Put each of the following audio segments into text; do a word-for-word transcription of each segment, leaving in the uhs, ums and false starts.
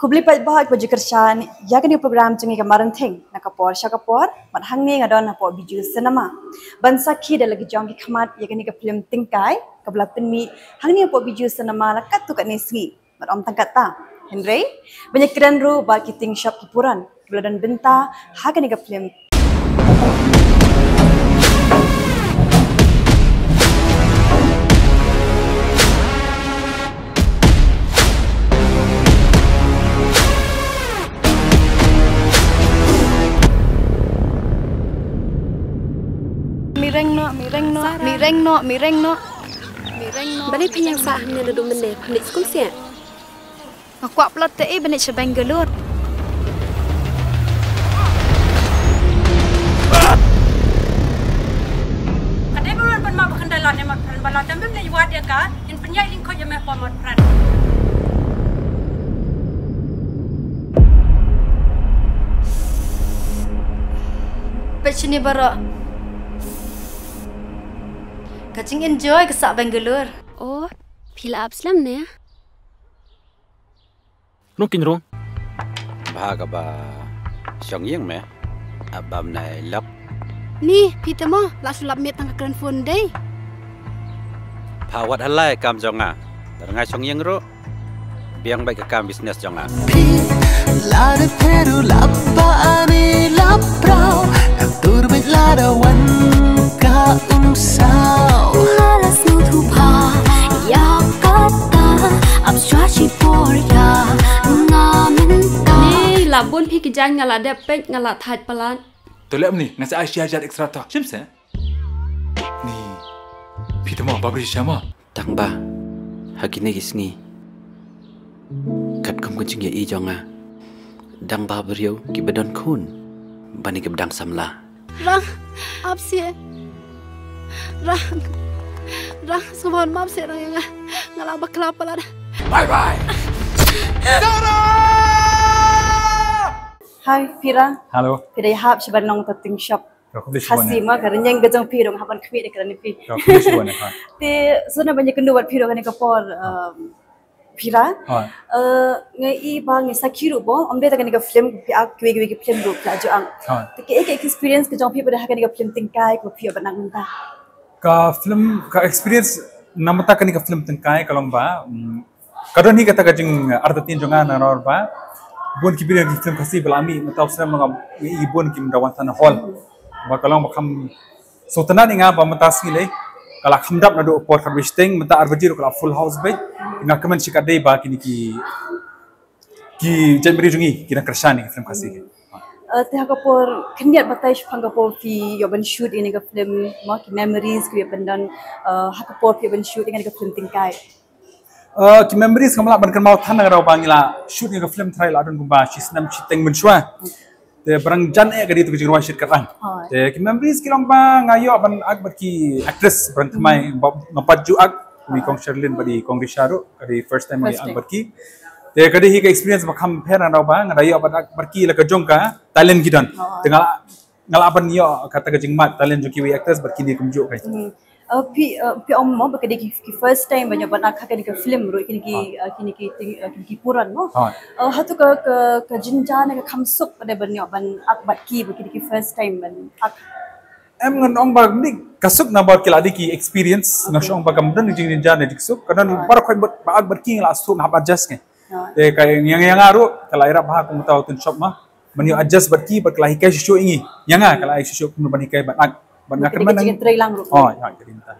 Khublei paidbah kiba ju kyrshan ïa kane ka program jong ngi ka Marenthing na ka por sha ka por, bad hangne nga don hapoh Bijou Cinema ban sakhi da la ki jong ki khmat ïa kane ka film Tyngkai kaba la pynmih hangne hapoh Bijou Cinema la katto katne sngi. Bad ym tang katta, hynrei ban ïakren ruh bad ki tyngshop ki puran kiba la don bynta ha kane ka film. Mireng noh, mireng noh, mireng noh, mireng noh. Balei phi ïeng sah hangne naduh mynne, phi leit skul seh? Nga kwah palat te, eh, ban leit sha Bangalore. Ka dei ba ngan pynmih ba khyndai lad ne mat pran ba lad, te mem leit wad ïa ka, ngin pynïaid lyngkot ïa me hapoh mat pran. Peit shane baroh. Ka jing enjoy ka sah Bangalore. Oh, phi la ap slem ne? Nongkyndong. Bha kaba shong ïeng me. Ap bam nai lok. Ni, phi te mo, la shu lap miet tang ka kren phone dei. Pha wad halai kam jong nga. Lada nga shong ïeng ruh, biang beit ka kam business jong nga. Phi, lada phi ruh lap ba ani lap prau, ka dur beit lada wan ka umsaw. Nga la sngewthuh bha ïa kata, ap shuwa shipor ïa nga mynta. Ni, la bun phi ki jaiñ nga la dep peit, nga la thait palat. To leh mni, nga sa ai shi hajar extra to. Shim se? Ni, phi te mo, ba bri sha mo. Tang ba ha kine ki sngi, katkum ka jingïohi jong nga, dang ba briew kiba don khun bad kiba dang samla. Rang, ap seh. Rang, Rang, sngewbha map seh Rang ïa nga. Nga la bakla palat. Bye bye. Hi, Pira. Hello. Pira, ïa hap sha ban long ta tyngshop. Ka khublei shibun. Khasi ma ka rynïeng ka jong phi ruh hap ban khmih da ka rani phi. Ka khublei shibun, ha. Te sngewbha ban ïakynduh bad phi ruh kane ka por, um, Pira. Ha. Uh, nga i ba ngi sakhi ruh ba ym dei tang kane ka film phi ak, kiwei kiwei ki film ruh phi la ju ak. Ha. Te kaei ka experience ka jong phi ba dei ha kane ka film Tyngkai kaba phi ïoh ban act mynta? Ka film, ka experience na mynta kane ka film Tyngkai ka long ba, mm, ka don hi kata ka jingartatien jong nga na ror ba bun ki briew ki film Khasi ba la mih mynta u snem, nga i bun kim da wan than hall. Ba ka long ba kham sngewtynnat ïa nga ba mynta sngi lei ka la kham dap naduh por khatwei shiteng, mynta ar baje ruh ka la full house beit. Nga kmen shikatdei ba kine ki, ki jaitbynriew jong ngi ki dang kyrshan ïa ki film Khasi. Eh, te ha ka por khyndiat batai shaphang ka por phi ïoh ban shoot ïa kane ka film, mo ki memories kiba phi ïoh ban don, eh, ha ka por phi ïoh ban shoot ïa kane ka film Tyngkai. Eh, ki memories ngam lah ban kynmaw than, nga rau ba ngi la shoot ïa ka film tharai la don kumba shi snem shiteng mynshuwa. Te ba dang jan eh ka dei tu ka jingrwai Shit Kyrang. Hooid. Te ki memories ki long ba nga ïoh ban act bad ki actress ba dang thymmai, ba nga pat ju act, i Kong Sherlyn bad i Kong Risha ruh, ka dei first time nga ïoh act bad ki. Te ka dei hi ka experience ba kham pher, nga rau ba nga da ïoh ban act bad ki la ka jong ka talent ki don. Hooid. Te nga la nga lah ban ïoh kata ka jingmad talent jong kiwei actors bad kine kumjuh kai. Hmm. Uh, phi, uh, phi ong mo ba ka dei ki, ki first time ban ïoh ban act ha kane ka film ruh, kine ki, uh, kine ki ting, uh, kine ki puran mo. Ha. Uh, hato ka, ka, ka jynjar ne ka kham suk pat ban ïoh ban act bad ki ba kine ki first time ban act? Em, ngan ong ba ni ka suk namar ki la dei ki experience, nga shu ong ba kam don jingjynjar ne jingsuk, ka don baroh khoit ba act bad ki nga la suk nga hap adjust ngi. Ha. Te ka ïa nga ruh ka la ïarap bha kum uta u tyngshop ma. Ban ïoh adjust bad ki, bad ka la hikai shuh shuh ïa ngi. Ïa nga ka la hikai shuh shuh kumno ban hikai ban act. Bad nga kynmaw nang. Ka jingtrei lang ruh. Oh, ïa, ka dei mynta.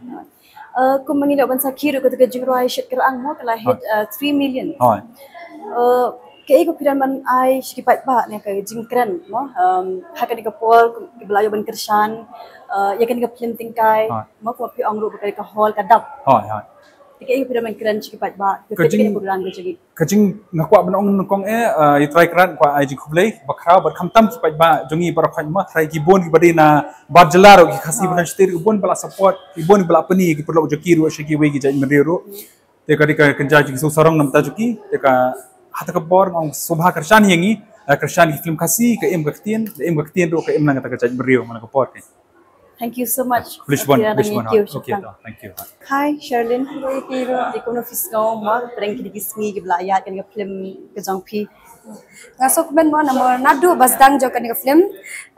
Eh, kum ma ngi ïoh ban sakhi ruh kata ka jingrwai Shit Kyrang mo ka la hit, eh, three million. Oh. Eh, kaei kaba phi don ban ai sha ki paidbah ne ka jingkren mo, em, ha kane ka por kiba la ïoh ban kyrshan, eh, ïa kane ka film Tyngkai mo, kumba phi ong ruh ba ka hall ka dap. Oh, ïa. Te kaei kaba phi don ban kren sha ki paidbah, ka jing- Ka jing nga kwah ban ong nyngkong eh, uh, ïa Trai Kynrad kwah ai jingkhublei bakhraw bad khamtam ki paidbah jong ngi baroh khoit ma, trai ki bun kiba dei na bar jylla ruh, ki Khasi ba don shatei ruh ki bun ba la support, ki bun ba la pyni ki paralok jong ki ruh sha kiwei ki jaitbynriew ruh. Te ka dei ka kynja jingsngew sarong na bynta jong ki, te ka ha kata ka por nga ong sngewbha kyrshan ïa ngi, uh, kyrshan ki film Khasi, ka im ka ktien, ka im ka ktien ruh ka im na kata ka jaitbynriew man la ka por ka. Thank you so much. Please one, please one. Okay, thank you. Hi Sherlyn. Hi Piro. Di kumno phi sngew mo pyrshah kine ki sngi kiba la ïaid kane ka film ka jong phi? Nga sngewkmen mo namar naduh ba sdang jong kane ka film,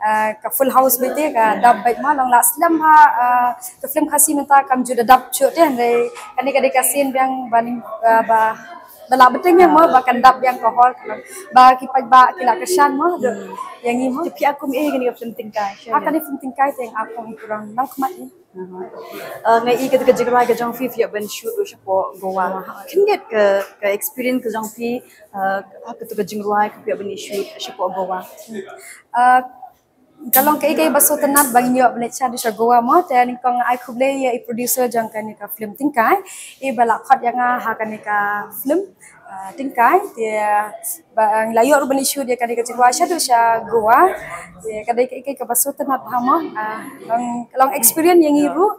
ah, ka full house beit te, ka dap beit mo, long la slem ha, ah, ka film Khasi mynta kam ju da dap shuh te, hynrei kane ka dei ka sien biang ba ning, ah, ba ba la bteng ïa mo ba kan dap biang ka hall, ba ki paidbah ki la kyrshan mo. Ïa ngi mo. Te phi ïa kum eh kane ka film Tyngkai? Ha kane film Tyngkai te nga kum i kurang nang khmat ni. Uh, nga i kata ka jingrwai ka jong phi phi ïa ban shoot ruh shapoh Goa. Khyndiat ka ka experience ka jong phi, uh, ha kata ka jingrwai ka phi ïa ban shoot shapoh Goa. Uh, Ka long kaei kaei ba sngewtynnat ba ngin ïoh ban leit sha, sha Goa mo. Te nyngkong ai khublei ïa i producer jong kane ka film Tyngkai, i ba la khot ïa nga ha kane ka film, ah, Tyngkai. Te ba ngi la ïoh ruh ban leit shoot ïa kane ka jingrwai shaduh sha Goa. Te ka dei kaei kaei kaba sngewtynnat bha mo. Ah, long long experience ïa ngi ruh.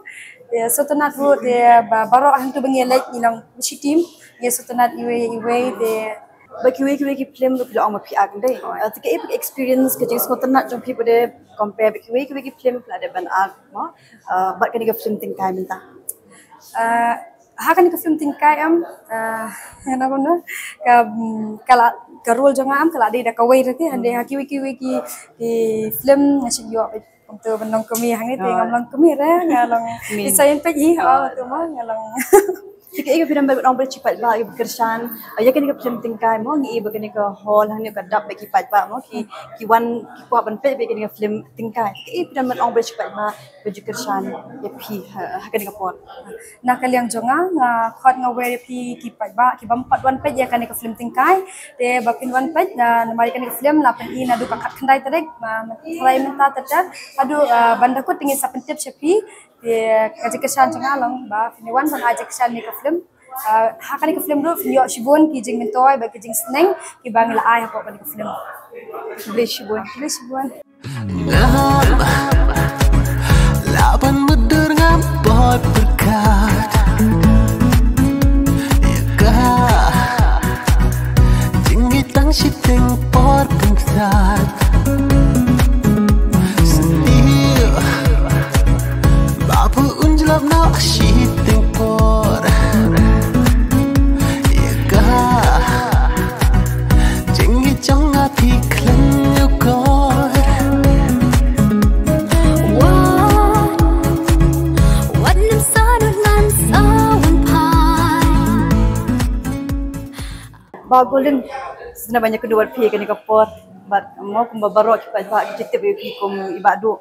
Te sngewtynnat ruh te ba baroh hangtu ba ngi leit ngi long shi team. Ngi sngewtynnat iwei iwei te Ba kiwei kiwei ki film ruh ki la ong ba phi act dei. Te kaei ka experience ka jingsngewtynnat jong phi ba dei compare ba kiwei kiwei ki film phi la dep ban act mo? Uh, bad kane ka film Tyngkai mynta. Uh, ha kane ka film Tyngkai em, uh, nga na ka ka ka role jong nga em ka la dei da kawei ruh te, hynrei ha kiwei kiwei ki ki film nga shu ïoh kumto ban long kmie, hangne te ngam long kmie re, nga long i sain pek hi ha tu mo nga long. Te kaei ka phi dang ba ong ba shi paidbah ki kyrshan ïa kane ka film Tyngkai mo? Ngi i ba kane ka hall hangne ka dap ba ki paidbah mo ki ki wan ki kwah ban peit ba kane ka film Tyngkai. Kaei phi dang ba ong ba shi paidbah ba ju kyrshan ïa phi ha kane ka por? Na ka liang jong nga nga khot nga wer ïa phi ki paidbah ki bym pat wan peit ïa kane ka film Tyngkai. Te ba phin wan peit namar ïa kane ka film la pyni naduh ka khatkhyndai tarik, tharai mynta ter ter haduh ban da kut te ngin sa pyntip sha phi. Te ka jingkyrshan jong nga long ba phin wan ban ai jingkyrshan ïa ka film. Ha kane ka film ruh phin ïoh shibun ki jingmyntoi bad ki jingsneng kiba ngi la ai hapoh kane ka film. Khublei shibun. Khublei shibun. Ngam lah ban mutdur, ngam pat pyrkhat ïa ka jingïeit tang shiteng por pynstad. Sdie ba phu un jlop noh shiteng por ïa ka jingïeit jong nga phi khlem ïoh kor. Wat, wat nym sa nud ngan sa wan phai. Bah Golden, sngewbha ban ïakynduh bad phi kane ka por bad mo kumba baroh ki paidbah ki tip ïa phi kum i Bah Duh.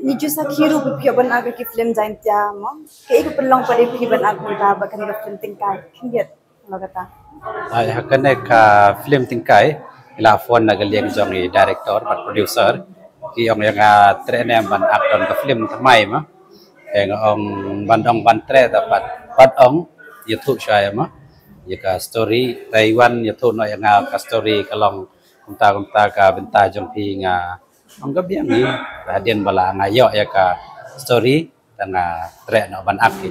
Ngi ju sakhi ruh ba phi ïoh ban act ha ki film Jaintia mo. Kaei ka pynlong pat ïa phi ban act mynta bad kane ka film Tyngkai? Khyndiat. Ai, ha kane ka film Tyngkai, ngi la phone na ka liang jong i director bad producer. Ki ong ïa nga treh ne em ban act don ka film thymmai ma. Te nga ong ban ong ban treh da pat, pat ong ïathuh shuwa ïa ma ïa ka story. Te i wan ïathuh noh ïa nga ka story ka long kumta kumta, ka bynta jong phi. Nga ong ka biang hi, hadien ba la nga ïoh ïa ka story. Tang nga treh noh ban act hi.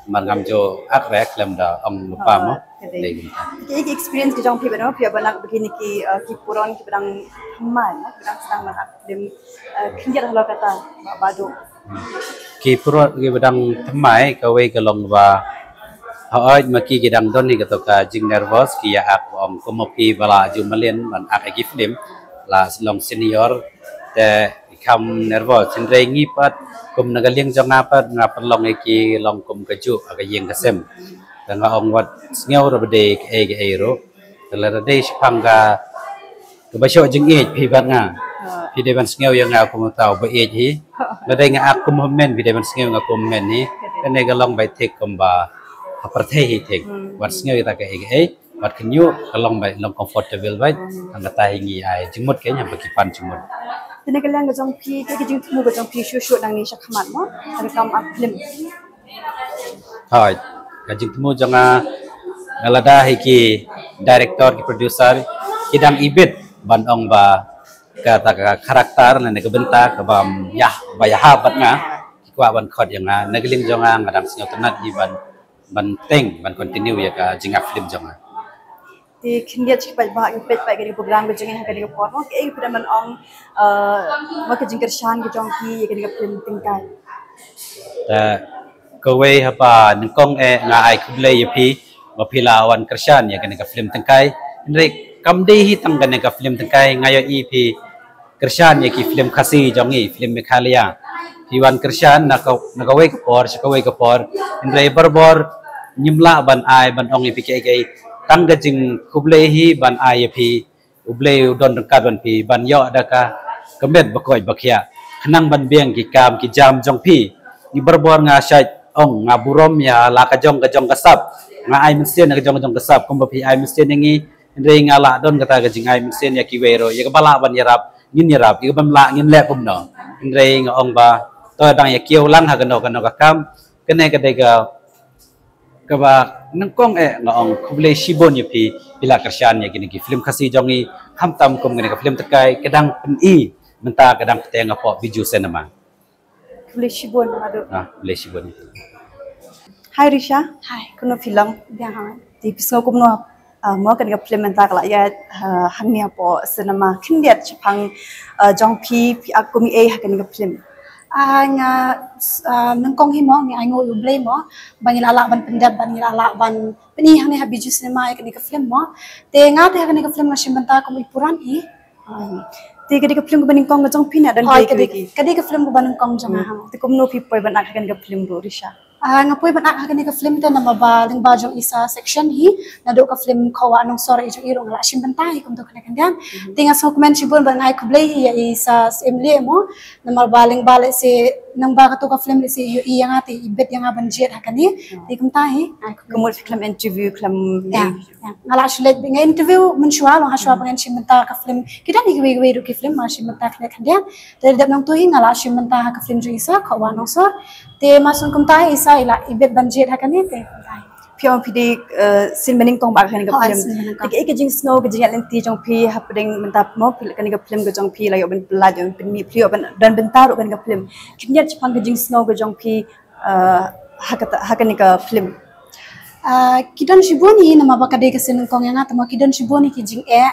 Namar ngam ju act re khlem da ong lypa mo. Dei kumta. Ki experience ki jong phi ba noh phi ban act ba kine ki, eh, ki puron kiba dang thymmai, kiba dang sdang ban act film, eh, khyndiat halor kata Bah Duh? Ki puron kiba dang thymmai kawei ka long ba hooid ma ki ki dang don hi kato ka jingnervous, ki ïa act ba ong kum ma phi ba la ju mlien ban act ha ki film, la long senior te kham nervous. Hynrei ngi pat kum na ka liang jong nga pat nga pynlong ïa ki long kum kajuh ha ka ïing ka sem. Te nga ong wat sngew ruh ba dei kaei kaei ruh. Te lada dei shaphang ka kaba shoh jingïeit phi bad nga, phi dei ban sngew ïa nga kum uta uba ïeit hi. Lada dei nga act kum hynmen phi dei ban sngew nga kum hynmen hi. Kane ka long bai thik kumba ha pyrthei hi thik. Wat sngew ïa ta kaei kaei. Wat kynñiuh ka long beit, long comfortable beit. Hangta hi ngi ai jingmut, kynñiuh ba ki pan jingmut. Te na ka liang ka jong phi, te ka jingthmu ka jong phi shuh shuh nangne shakhmat mo, ka kam act film? Hooid, ka jingthmu jong nga, nga lada hi ki director ki producer ki dang ibit ban ong ba kata ka character ne ka bynta kaba ïa, ba ïahap bad nga, ki kwah ban khot ïa nga. Na ka liang jong nga nga dang sngewtynnat hi ban ban teng ban continue ïa ka jingak film jong nga. Te khyndiat shi paidbah ngi peit pat ïa kane ka program ka jong ngi ha kane ka por mo, kaei phi dang ban ong, eh, mo, ka jingkyrshan ka jong phi ïa kane ka film Tyngkai? Ta kawei haba nyngkong eh nga ai khublei ïa phi ba phi la wan kyrshan ïa kane ka film Tyngkai. Hynrei kam dei hi tang kane ka film Tyngkai, nga ïohi phi kyrshan ïa ki film Khasi jong ngi, film Meghalaya. Phi wan kyrshan na ka, na kawei ka por sha kawei ka por. Hynrei barabor ngim lah ban ai ban ong ïa phi kaei kaei. Tang ka jingkhublei hi ban ai ïa phi, U Blei u don ryngkat bad phi, ban ïoh da ka, ka met ba koit ba khiah, khnang ban biang ki kam ki jam jong phi. Ngi barabor, nga shait ong, nga burom ïa la ka jong ka jong ka sap. Nga ai mynsiem ïa ka jong ka jong ka sap kumba phi ai mynsiem ïa ngi. Hynrei nga lah don kata ka jingai mynsiem ïa kiwei ruh, ïa kaba lah ban ïarap ngin ïarap, ïa kaba ym lah ngin leh kumno. Hynrei nga ong ba to dang ïa kiew lang ha kano kano ka kam. Kane ka dei ka, kaba nyngkong eh nga ong khublei shibun ïa phi, phi la kyrshan ïa kine ki film Khasi jong ngi, khamtam kum kane ka film Tyngkai ka dang pyni mynta, ka dang bteng hapoh Bijou Cinema. Khublei shibun, Madu. Ah, khublei shibun. Hi Risha. Hi. Kumno phi long? Biang, ha. Te phi sngew kumno, ah, mo, kane ka film mynta ka la ïaid, ah, hangne hapoh cinema? Khyndiat shaphang, ah, jong phi, phi ak kum ei ha kane ka film? Ah, nga, ah, nyngkong hi mo, nga ai nguh ïa U Blei mo ba ngi la lah ban pyndep, ba ngi la lah ban pyni hangne ha Bijou Cinema ïa kane ka film mo. Te nga te ha kane ka film nga shim bynta kum i puran hi. Te ka dei ka film kaba nyngkong ka jong phi ne don kiwei kiwei ki? Ka dei ka film kaba nyngkong jong nga. Te kumno phi poi ban act ha kane ka film ruh, Risha? Ah, nga poi ban act ha kane ka film te namar ba lyngba jong i Sa Section hi, naduh ka film Khawa Nongsor i jong i ruh nga la shim bynta hi kumto kane khyndiat. Te nga sngewkmen shibun bad nga ai khublei hi ïa i Sa Syiemlieh mo, namar ba lyngba lehse, namar ba kato ka film lehse i ïohi ïa nga te i bit ïa nga ban jied ha kane. Te kumta hi. Ai, ka mut khlem interview khlem. Ïa, ïa. Nga la shu leit bad nga interview mynshuwa, long hashwa ba ngan shim bynta ka film. Ki don kiwei kiwei ruh ki film nga shim bynta khyndiat khyndiat. Te dep nangtu hi nga la shim bynta ha ka film jong i Sa, Khawa Nongsor. Te ma shu kumta hi i Sa i la i bit ban jied ha kane te kumta hi. Phi ong phi dei, eh, scene ba nyngkong ba act ha kane ka film. Te kaei ka jingsngew, ka jingïaid lynti jong phi hapdeng mynta mo, phi, kane ka film ka jong phi la ïoh ban pyllait, ïoh ban pynmih, phi ïoh ban don bynta ruh ha kane ka film. Khyndiat shaphang ka jingsngew ka jong phi, eh, ha kata, ha kane ka film? Ah, ki don shibun hi namar ba ka dei ka scene nyngkong ïa nga, te mo ki don shibun hi ki jingeh.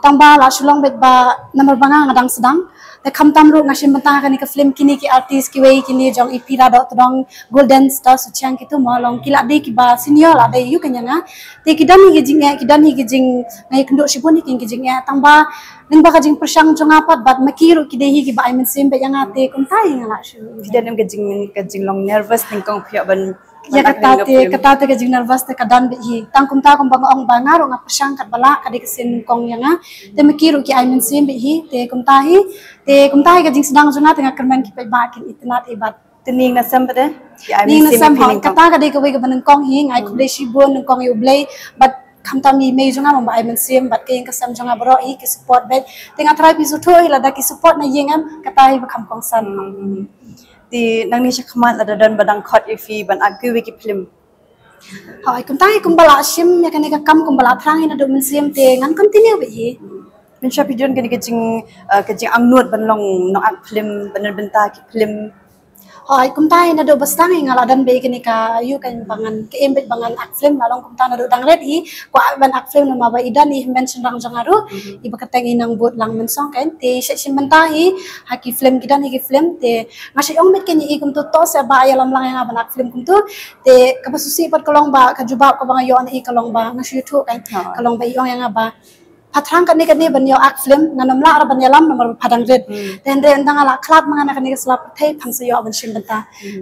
Tang ba la shu long beit ba namar ba nga nga dang sdang. Te khamtam ruh nga shim bynta ha kane ka film, kine ki artist kiwei kine jong i Pi Radoh Tdong, Golden Star Suchiang, kito mo long ki la dei kiba senior, la dei ïa ka ïa nga. Te ki don hi ki jingeh, ki don hi ki jing, nga ïakynduh shibun hi ki jingeh. Tang ba lyngba ka jingpyrshang jong nga pat bad ma ki ruh ki dei hi kiba ai mynsiem bad ïa nga te kumta hi nga la shu. Phi don em ka jing, ka jinglong nervous nyngkong phi ïoh ban, ïa kata te, kata te ka jingnervous te ka don beit hi. Tang kumta kumba nga ong ba nga ruh nga pyrshang katba lah, ka dei ka scene nyngkong ïa nga. Te ma ki ruh ki ai mynsiem beit hi, te kumta hi. Te kumta hi ka jingsdang jong nga te nga kyrmen ki paidbah kin itynnad hi bad. Te ning na sem pat de? Ning na sem, ha, kata ka dei kawei kaba nyngkong hi, nga ai khublei shibun nyngkong ïa U Blei bad khamtam i mei jong nga ba ai mynsiem bad ka ïing ka sem jong nga baroh hi ki support beit. Te nga trai phi sngewthuh hi lada ki support na ïing em, kata hi ba kham kongsan. Te nangne shakhmat lada don ba dang khot ïa phi ban act kiwei ki film? Hooid, kumta hi kumba la shim ïa kane ka kam kumba la thrang hi naduh mynsiem te ngan continue beit hi. Mynshuwa phi don kane ka jing, eh, ka jingangnud ban long nong act film, ban don bynta ki film? Hooid, kumta hi naduh ba sdang hi nga la don beit kane ka, ïa kane ba ngan, ka aim beit ba ngan act film, la long kumta naduh dang rit hi kwah ban act film namar ba i don i hynmen shynrang jong nga ruh, iba kyrteng i Nongbud Langmynsong kan, te i shait shim bynta hi ha ki film, ki don hi ki film, te nga shait ong beit kane i kumto to se ba ïalam lang ïa nga ban act film kumto. Te kaba sngewsih pat ka long ba ka jubab kaba nga ïoh na i ka long ba nga shu ïathuh kan, ka long ba i ong ïa nga ba pha thrang katne katne ban ïoh act film, ngan ym lah ruh ban ïalam namar ba pha dang rit. Te hynrei ynda nga la khlad ma nga na kane ka sla pyrthei phan sa ïoh ban shim bynta.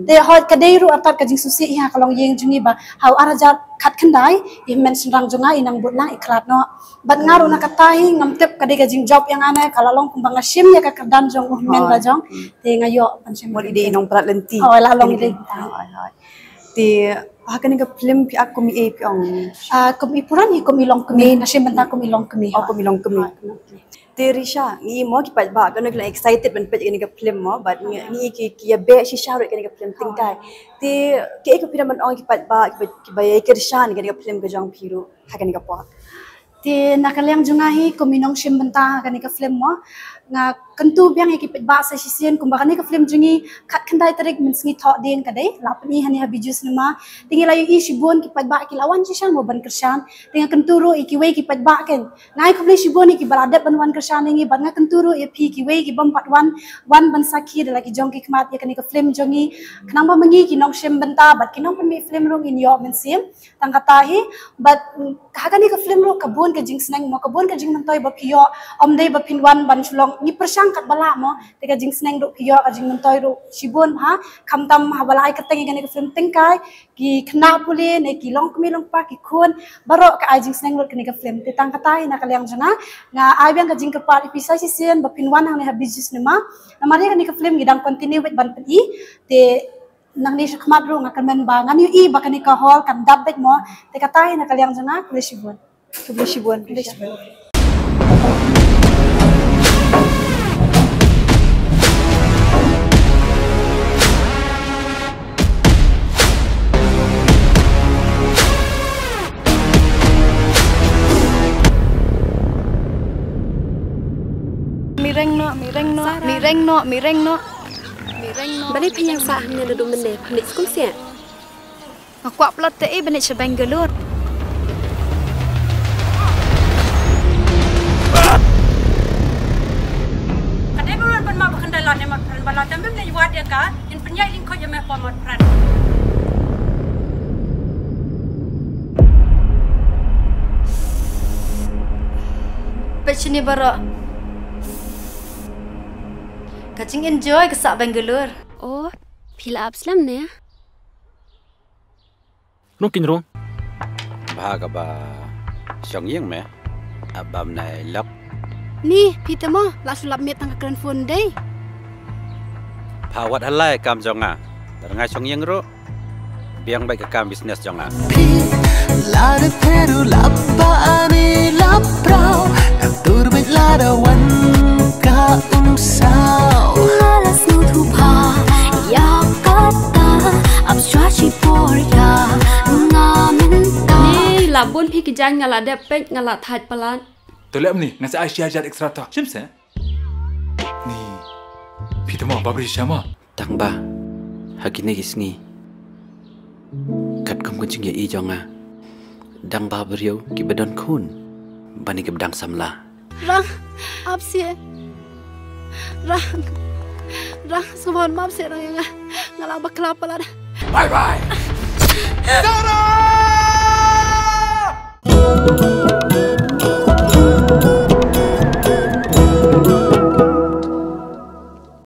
Te hooid ka dei ruh artat ka jingsngewsih hi ha ka longïing jong ngi ba ha u ar hajar khatkhyndai i hynmen shynrang jong nga i Nongbud Lang i khlad noh. Bad nga ruh na kata hi ngam tip ka dei ka jingjop ïa nga ne ka la long kumba nga shim ïa ka kyrdan jong u hynmen la jong. Te nga ïoh ban shim bynta. Mo i dei i nongpyllait lynti. Hooid, la long i dei. Hooid, hooid. Te ha kane ka film phi act kum i ei phi ong? Ah, kum i puran hi, kum i longkmie, nga shim bynta kum i longkmie. Oh, kum i longkmie. Te Risha, ngi mo ki paidbah kano ki long excited ban peit kane ka film mo, bad ngi, ngi ki, ki ïa beh shisha ruh kane ka film Tyngkai. Te kaei ka phi dang ban ong ki paidbah kiba, kiba ïa kyrshan kane ka film ka jong phi ruh ha kane ka por? Te na ka liang jong nga hi kum i nongshim bynta ha kane ka film mo, nga kyntu biang ïa ki paidbah sa shisien kumba kane ka film jong ngi khatkhyndai tarik mynsngi Thohdieng ka dei la pyni hangne ha Bijou Cinema. Te ngi la ïohi shibun ki paidbah ki la wan shisha mo ban kyrshan. Te nga kyntu ruh ïa kiwei ki paidbah kein. Nga ai khublei shibun ïa kiba la dep ban wan kyrshan ïa ngi bad nga kyntu ruh ïa phi kiwei ki bym pat wan, wan ban sakhi da la ki jong ki khmat ïa kane ka film jong ngi. Khnang ba ma ngi ki nongshim bynta bad ki nongpynmih film ruh ngin ïoh mynsiem. Tang kata hi, bad, mm, ha kane ka film ruh ka bun ka jingsneng mo, ka bun ka jingmyntoi ba phi ïoh, ym dei ba phin wan ban shu long, ngi pyrshang katba lah mo, te ka jingsneng ruh phi ïoh, ka jingmyntoi ruh shibun ha, khamtam haba la ai kyrteng ïa kane ka film tyngkai, ki khynnah pule ne ki longkmie longkpa ki khun, baroh ka ai jingsneng ruh kane ka film. Te tang kata hi na ka liang jong nga, nga ai biang ka jingkyrpad ïa phi sa shisien ba phin wan hangne ha Bijou Cinema. Namar ïa kane ka film ngi dang continue beit ban pyni, te nangne shakhmat ruh nga kyrmen ba ngan ïohi ba kane ka hall kan dap beit mo. Te kata hi na ka liang jong nga, khublei shibun. Khublei shibun. Khublei shibun. Mi reng noh, mi reng noh, mi reng noh, mi reng noh. Balei phi ïeng sah hangne naduh mynne, phi leit skul seh? Nga kwah palat te i ban leit sha Bangalore. Ka dei ba wan ban map ba khyndai lad ne mat pran ba lad te mem leit wad ïa ka, in pynïaid lyngkot ïa me pa mat pran. Peit shini baroh. Ka jing enjoy ka sah Bangalore. Oh, phi la ap slem ne? Nong kin rong. Ba ka ba shong ïeng me. Abam nai lok. Ni, phi te mo, la shu lap miet tang ka kren phone dei. Pha wat halai kam jong nga. Dar ngai shong ïeng ruh. Biang bai ka kam business jong nga. Phi la de pheru lap ba ani lap prau. Atur bit la da wan ka um sau. Malas nu thu pha, ya kata, ap shwa shi por ya, nga mynta. Ni, la bun phi ki jaiñ nga la dep peit nga la thait palat. To lem ni, nga sa ai shi hajar extra ta. Shim se? Ni, phi te mo, ba bri shama. Tang ba, ha kine ki sngi. Katkum ka jingïohi jong nga. Dang ba briew kiba don khun. Bad kiba dang samla. Rang, ap seh. Rang. Rang, sngewbha map seh rang ïa nga. Nga la bakla palat. Bye bye. Sarah!